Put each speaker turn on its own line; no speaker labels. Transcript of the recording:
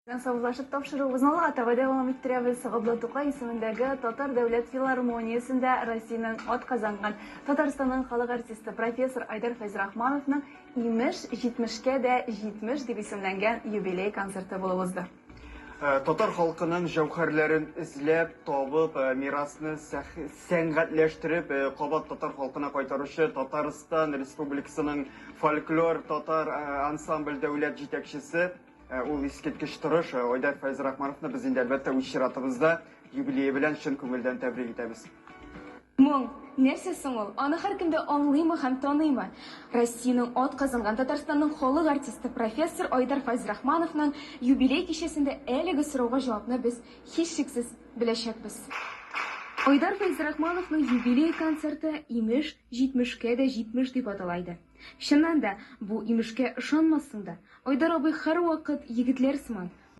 Белән саубуллашып тапшыруыбызны алга таба дәвам иттерәбез. Габдулла Тукай исемендәге Татар дәүләт филармониясендә Россиянең атказанган Татарстанның халык артисты профессор Айдар Фәйзрахмановның Имеш, җитмешкә дә 70 дип исемләнгән юбилей концерты булып узды.
Э, татар халкының җәүһәрләрен эзләп, табып, э, мирасны сәнгатьләштереп, э, кабат татар халкына кайтаручы Татарстан Республикасының фольклор татар ансамбль дәүләт җитәкчесе Ә, ул искиткеч тырыш э, Айдар Фәйзрахмановны без инде әлбәттә үз чиратыбызда юбилее белән чын күңелдән тәбрик итәбез.
Моң, нәрсә соң ул? Аны һәркем дә аңлыймы һәм таныймы? Россиянең атказанган Татарстанның халык артисты, профессор Айдар Фәйзрахмановның юбилей кичәсендә әлеге сорауга җавапны без һичшиксез беләчәкбез. Айдар Фәйзрахмановның юбилей концерты, имеш, җитмешкә дә 70 дип атала иде. Чыннан да, бу имешкә ышанмассың да. Айдар абый һәрвакыт егетләр сыман.